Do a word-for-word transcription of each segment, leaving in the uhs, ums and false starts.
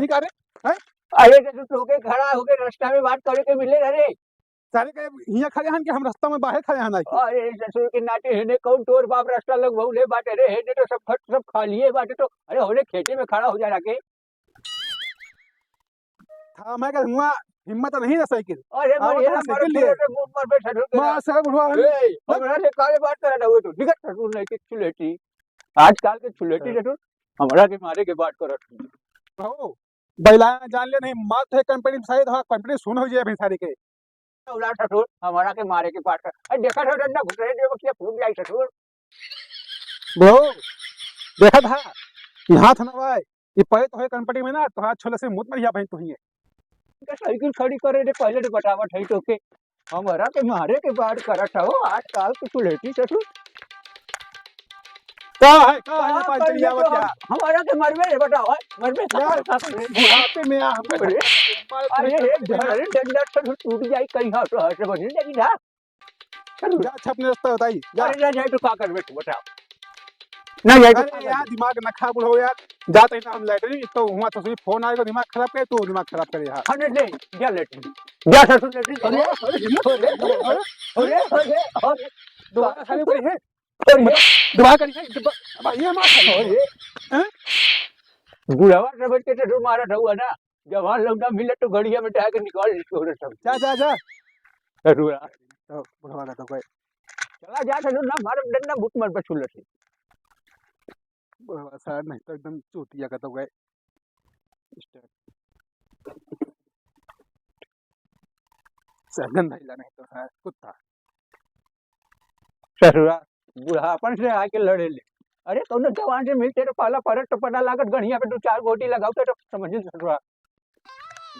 नहीं का रे? हैं? अरे, तो तोके खड़ा होके रास्ता में बात करे के मिले ना रे। सारे के हियाँ खड़े हन कि हम रास्ता में बाहर खड़े हन आके? अरे, ससुर के नाती हेने कौन तोर बाप रास्ता लगवले बाटे रे, हेने तो सब खट, सब खालिए बाटे तो, अरे, होने खेते में खड़ा हो जा रखे। हाँ, मैं कह हुआ हिम्मत नहीं ना साइकिल। अरे, आओ, बढ़िया, कहाँ हमारे साइकिल लिए? पूरे के मुंह पर बैठा ठोके माँ ना। साहब, हुआ है। ए, हमरा से काले बात करा ना हुए तो, दिक्कत ससुर नहीं कि चुलेटी। आजकल के चुलेटी हाँ। ससुर, हमरा के मारे के बात करत। हो, बैला जान ले नहीं, मार तो है कंपनी में शायद, हाँ, कंपनी सुन हो जाए अभी सारी के। उड़ा ससुर, हमारा के मारे के बात कर। अरे, देखा था, डंडा घुस रहे, जो बक्सिया फूट जाई ससुर। बहू, देखा था कि हाथ ना आए, ये पहले तो है कंपनी में ना, तो हाथ छोले से मुत मरिया बहन तो ही है। इनका साइकिल खड़ी करे रे, पहले तो बतावत है तो के, हमारा के मारे के बात करत हो, आजकल के चुलेटी ससुर। का है, का है, का पान कर चली लिया आवत तो क्या? हम-, हमारा के मरबे रे, बताओ, है? मरबे का क्या? करता है? बुढ़ापे में आ, हम अरे, मार अरे, पीट अरे, करते हैं। अरे, डंडा ससुर टूट जाई, कहीं हाथ, हाथ से बनी, लेकिन हाँ, जा छपने रास्ता बताई, जा। अरे, जा, जा, तो का करबे तू, बताओ। ना जाए तो अरे का यार, करबे? दिमाग ना खा बुढ़ो यार। जा तो ना हम लेटरिन, तो हुआ तो सही फोन आएगा, दिमाग खराब करे, तू दिमाग खराब करे यार। अरे, ले, जा लेटरिन। जा ससुर लेटरिन। अरे, अरे, अरे, अरे, अरे, अरे। दोबारा खाली पड़ी है। अरे। दोबारा करी है, दोबा-, अब ये मार खाली। अरे। हैं? बुढ़ावा समझ के तो मारा था हुआ ना। जवान लौंडा मिले तो गड़िया में डाल के निकाल ले छोरे सब। जा, जा, जा। जरूर आ। तो बुढ़वा का तो कोई। चला जा, चलो ना, मारो डंडा भूत मर पे छुल्लत है। बुढ़वा सार नहीं तो एकदम चूतिया का तो गए। सगन भैला नहीं तो है, कुत्ता। ससुरा, बुढ़ापन से आके लड़े ले। अरे, कौनो जवान से मिलते तो पहला परत तो पता लागत, गढ़िया पे दो चार गोटी लगावते तो समझिन ससुरा।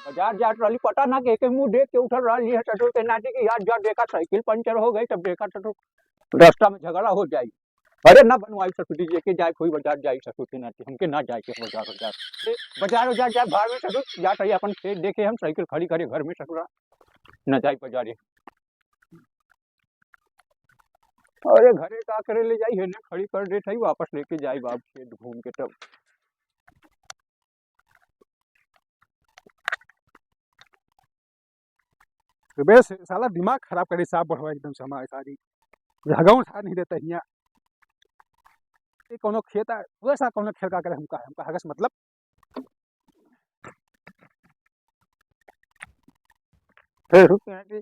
बाजार जात रहली, पता ना के, के मुंह देख के उठल रहली है ससुर के नाती की याद, जा देखा साइकिल पंचर हो गई, तब देखा ससुर रास्ता में झगड़ा हो जाई। अरे ना बनवाई ससुर जी, के जाए कोई बाजार जाई ससुर के नाती, हमके ना जाए के बाजार, बाजार। ए, बाजार, बाजार जाए, भाड़ में ससुर, जात रही अपन खेत देखे, हम साइकिल खड़ी करे घर में ससुरा, ना जाए बाजारे। अरे घरे का करे ले जाई है ना, खड़ी कर देत हई, वापस लेके जाई बाप खेत घूम के तब। तो बे साला दिमाग खराब करे साहब, बढ़वा एकदम से हमारे सारी जगह उठा नहीं देता हियाँ। ये कौनो खेत है, वैसा कौनो खेल का करे हमका, हमका हगस मतलब। फिर रुक ना कि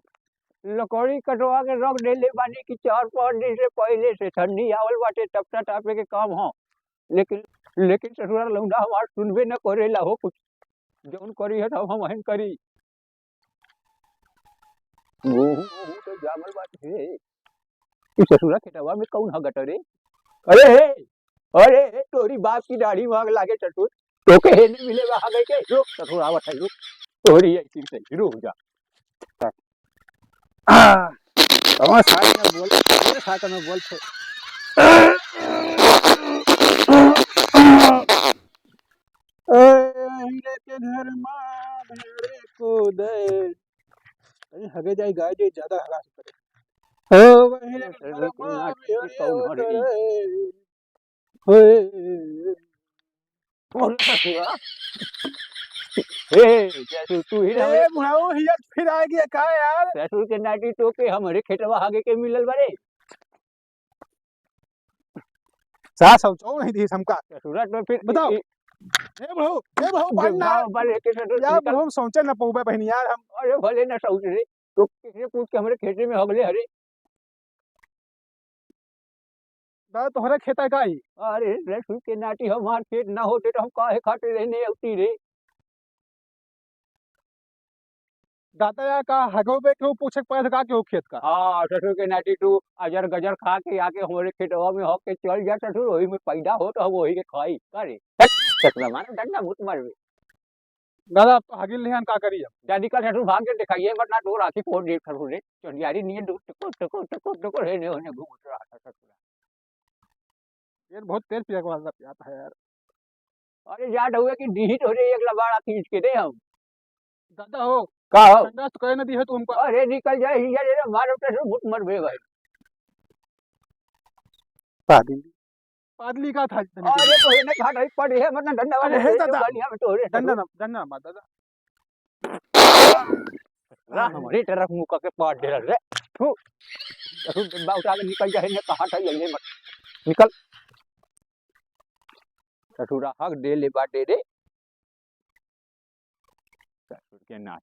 लकड़ी कटवा के रख देले बानी कि चार पाँच दिन से पहले से ठंडी आवल बाटे, टपटा टापे के काम हो, लेकिन, लेकिन ससुरा लौंडा हमार सुनबे न करेला हो कुछ। जौन करी है तो हम वहन करी। गोहूं, गोहूं तो जामल बात है। ई ससुरा खेतवा में कौन हगत रे? अरे हे, अरे हे, तोरी बाप की दाढ़ी मांग लागे ससुर। तोके हे नहीं मिले वहां गए के। रुक, ससुर आवत है, रुक। तोरी ऐसी से रुक जा। आ, कौन साथ में बोल, कौन साथ में बोल छे? ए, हीरे के घर मा भेड़े को दे। अरे हगे जाए, गाय जाए, ज्यादा हगा से करे। ओ, वही रे, अरे, रे, रे, कौन हमारे हमारे रे? होए। कौन ससुरा? ए, ससुर, तू ही ना ए, हमारे बुढ़ाऊ, हिया फिर आ गया का यार? ससुर के नाटी टोके हमरे खेतवा हगे के मिलल बारे। सास हम चौ नहीं दी हमका। ससुरा तो फिर बताओ। ई, ई, ए बुढ़ाऊ, ए बुढ़ाऊ, बांध ना। गाँव वाले के ससुर यार, निकल। बुढ़ाऊ, हम सोचे ना पौबे बहन यार, हम। अरे भले ना सोच रे, तो किसने पूछ के हमरे खेते में हगले हरे? दादा, तोहरे खेत है का ई? अरे, ससुर के नाटी हमार खेत ना होते तो हम काहे खातिर रहने अउती रे? दादा, या का हगो बे केहू पूछे के पड़े का केहू खेत का? हाँ, ससुर के नाटी तू अजर गजर खा के आके हमरे खेतवा में हग के चल जा ससुर, वही में पैदा हो तो हम वही के खाई। का रे? हट, ससुरा मार डंडा मुत मारबे। दादा, अब तो हगिल नहीं, हम का करी अब? जा निकल ससुर, भाग के दिखाइए, वरना तोर आँखी फोड़ देब ससुर रे। चंडियारी नियन दो टुकुर, टुकुर, टुकुर, टुकुर, हेने होने घूमत रहा था ससुरा। ये बहुत तेज पिया के वाला पियाता है यार। अरे, जात हुए कि दीही तोरे एक लबाड़ा खींच के दे हम। दादा हो, का हो? संडास तो करे ना दी है तू हमको। अरे, निकल जाए, हिया रे, मारो तो ससुर, मुत मरबे भाई। पादिन। पादली का था इतने अरे, दिन? तो इन्हें खा नहीं पड़ी है, मतलब डंडा वाले अरे, हे तो दादा। बढ़िया में तो रे डंडा ससुर। ना, डंडा ना मार, दादा। रा, हमारी तरफ मुका के पाद दे रे। थू। ससुर, डब्बा उठा के निकल जा, इन्हें कहा था, ये मत। निकल। ससुरा हक दे ले, बात दे दे। ससुर के नाच।